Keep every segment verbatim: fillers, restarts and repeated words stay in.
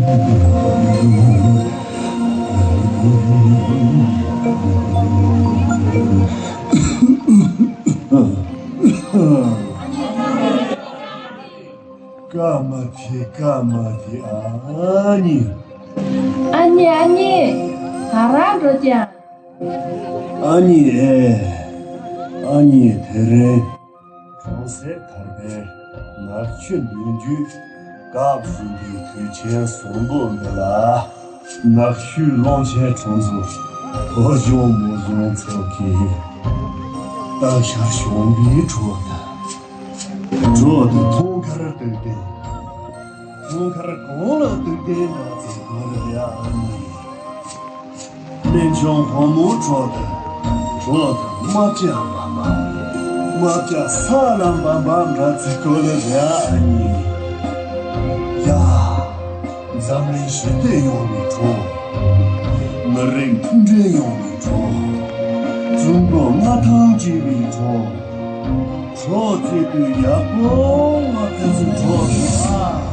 སྐར་མ་དེ་སྐར་མ་དེ། ཨ་ནི། ཨ་ནི་ཨ་ནི། ད་རང་འགྲོ་ཀྱང་། ཨ་ནི་ཨེ། ཨ་ནི་དེ་རིང་གྲོང་གསེབ་དར་པའི་ནག་ཆུ་འདོན་རྒྱུའི་སྐབས་བཟུང་གི་དུས་ཆེན་གསོན་པོ་འདི་ལ། ནག་ཆུའི་ཀློང་ཆེན་གྲོང་ཚོ་བོད་ལྗོངས་མུ་བཟོང་ཚོགས་ཀྱིས་སྟག་ཤར་གཞོང་པའི་ཁྲོད་དུ། ཁྲོད་དུ་འཐུང་མཁར་དུག་ལྡན། འཐུང་མཁར་གང་ལ་དུག་ལྡན་འདྲ་ཚེ་གང་ལ་ཡ་ཨ་ནི། སྨན་ལྗོངས་ཕོ་མོའི་ཁྲོད་དུ། ཁྲོད་དུ་རྨ་བྱ་འབབ་འབབ། རྨ་བྱ་ས་ལ་འབབ་འབབ་འདྲ་ཚེ་གང་ལ་ཡ་ཨ་ནི། ཡ། འཛམ་གླིང་ཞི་བདེ་ཡོང་བའི་ཁྲོད། མི་རིགས་མཐུན་སྒྲིལ་ཡོང་བའི་ཁྲོད། ཀྲུང་གོ་མངའ་ཐང་རྒྱས་པའི་ཁྲོད། ཁྲོད་རྩེ་དུས་ཡག་པོ་ང་ཕན་ཚུན་ཁྲོད་དུ་ཨ།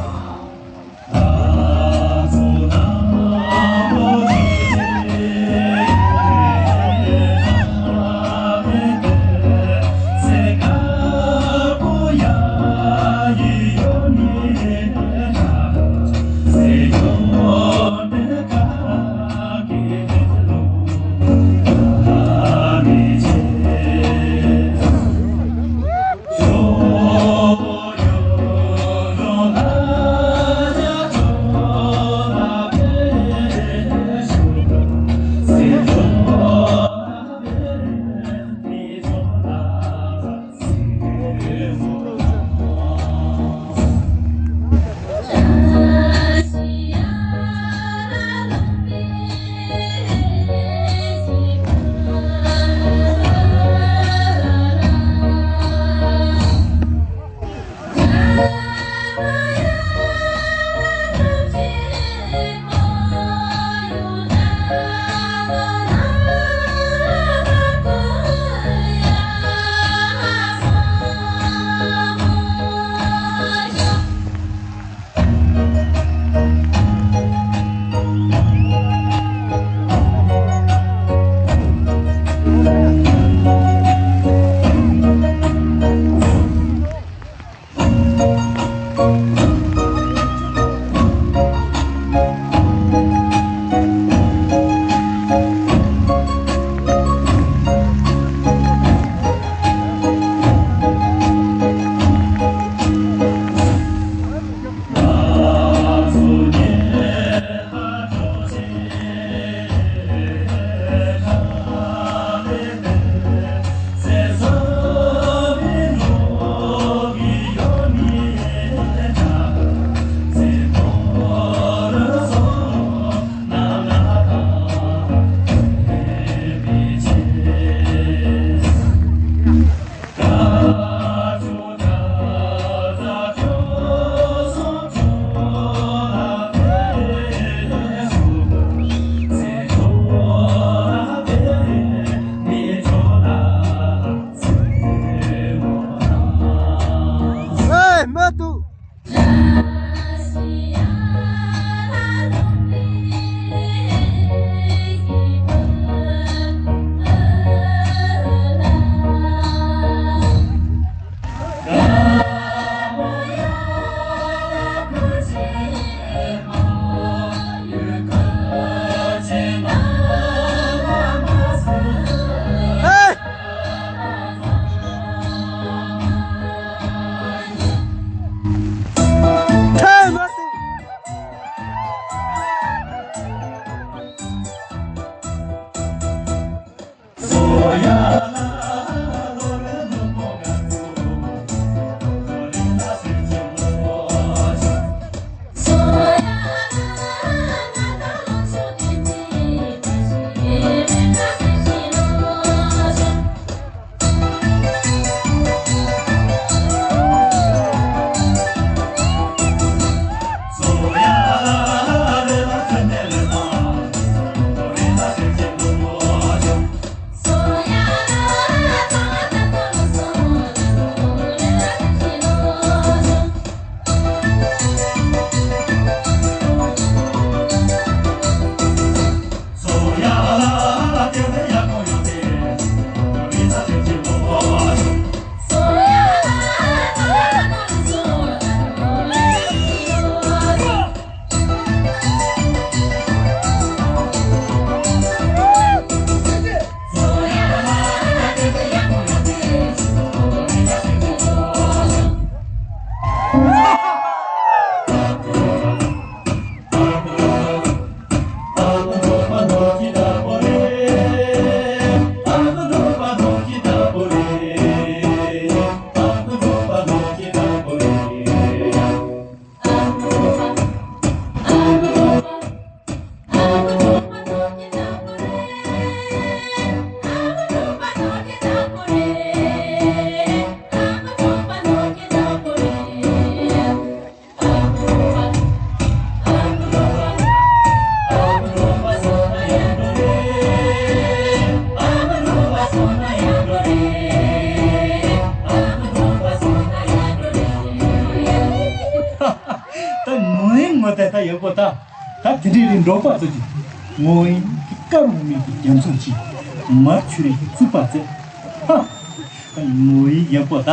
རྒྱལ་པོ་ད། ད་དེ་འདྲའི་རིགས་འབྲོག་པ་ཚོ་གི་ངོ་ཡིན་གི་དཀར་མོ་མིག་གི་རྒྱ་མཚོ་ཆེ། མར་ཆུ་རིང་གི་རྩུབ་པ་ཚེ། ཧ། ངོ་ཡིན་རྒྱལ་པོ་ད།